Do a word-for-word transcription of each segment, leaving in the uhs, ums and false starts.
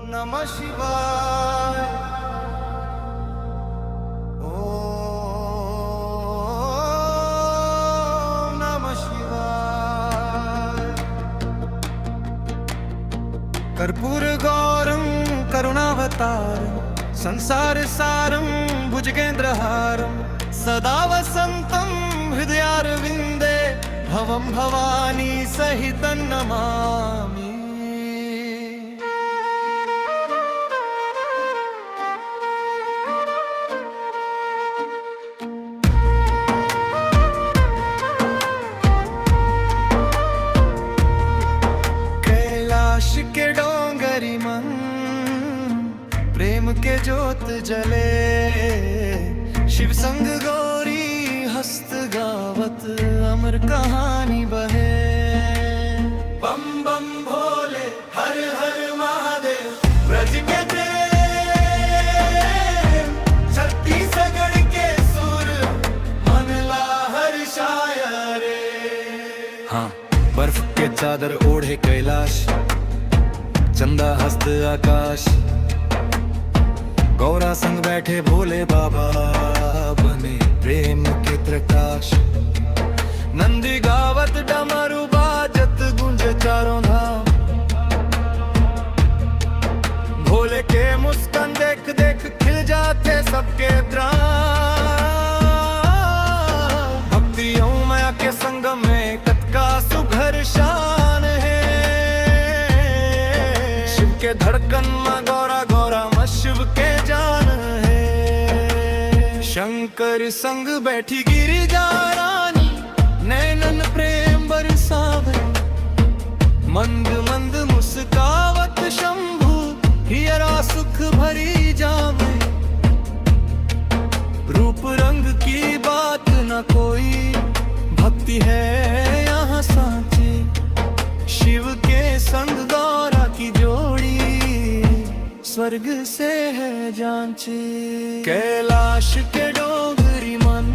नमः शिवाय। ओम नमः शिवाय। कर्पूर गौरम करुणावतारम संसार सारम भुजगेंद्रहारम सदा वसंतम हृदयारविंदे भवम भवानी सहितं नमामि। कैलाश के डोंगरी मन प्रेम के जोत जले, शिव संग गौरी हस्त गावत अमर कहानी बहे। बम बम भोले हर हर महादेव, ब्रज के प्रेम, छत्तीसगढ़ के सुर, मन ला हर्षाय रे। हाँ, बर्फ के चादर ओढ़े कैलाश, चंदा हस्त आकाश, गौरा संग बैठे भोले बाबा, बने प्रेम के प्रकाश। नंदी गावत डमरू बाजत गूंजे चारों धाम, भोले के मुस्कान देख देख खिल जाथे सबके द्राम। भक्ति अउ मया के संगम में कतका सुघर शान हे। शिव के धड़कन म गौरा, गौरा म शिव के जान हे। शंकर संग बैठी गिरिजा रानी, नैनन प्रेम बरसावे। मंद मंद मुस्कावत शंभू, हियरा सुख भरी जावे। रूप रंग की बात न कोई, भक्ति है यहाँ सांची। शिव के संग गौरा की जोड़ी, स्वर्ग से है जांची। कैलाश के डोंगरी मन,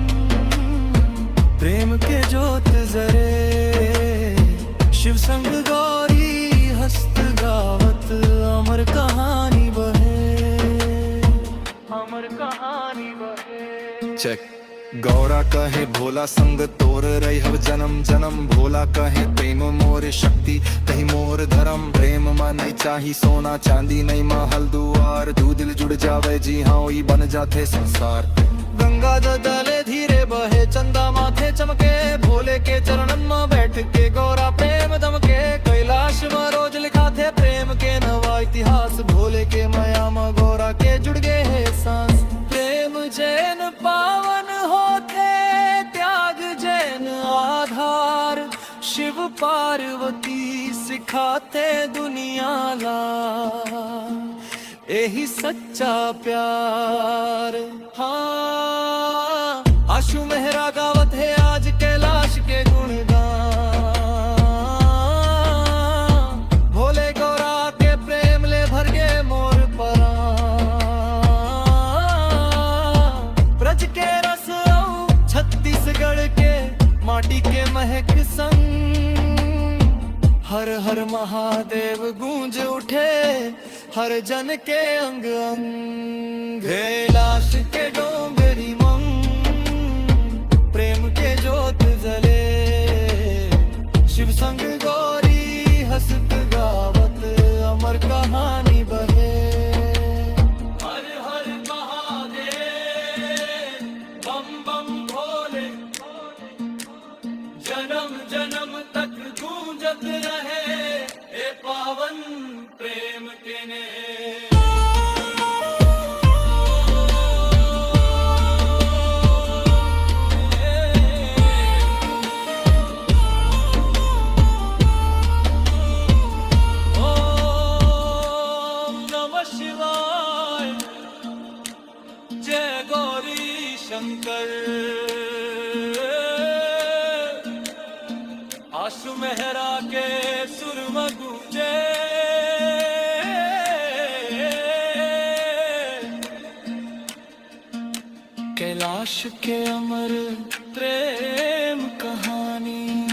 प्रेम के जोत जरे। शिव संग गौरी हस्त गावत, अमर कहानी बहे, अमर कहानी बहे। चेक। गौरा कहे भोला संग तोर रहिहव जनम जनम। भोला कहे प्रेम मोर शक्ति, तहीं मोर धरम। प्रेम मा नइ चाही सोना चांदी, नइ महल दुआर, दू दिल जुड़ जावे जी हाँ, ओही बन जाथे संसार। गंगा ददा ले धीरे बहे, चंदा माथे चमके, भोले के चरणन मा बैठ के गौरा प्रेम दमके। कैलाश मा रोज लिखाथे प्रेम के नवा इतिहास, भोले के मया मा गौरा के जुड़ गे हे सांस। प्रेम जैन पावन होथे, त्याग जैन आधार। शिव पार्वती सिखाथे दुनिया ला, एही सच्चा प्यार। हाँ, आशु मेहरा गावत हे आज कैलाश के गुणगान। भोले गौरा के प्रेम ले भर गे मोर परान। ब्रज के रस अउ छत्तीसगढ़ के माटी के महक संग, हर हर महादेव गूंज उठे हर जन के अंग अंग। कैलाश के डोंगरी मन, प्रेम के जोत जले। शिव संग गौरी हंसत गावत, अमर कहानी बहे। हर हर महादेव, बम बम भोले, जन्म जन्म तक गूंजत रहे ए पावन प्रेम के ने। ओम नमः शिवाय। जय गौरी शंकर। आशु मेहरा के सुर म गूंजे। कैलाश के अमर प्रेम कहानी।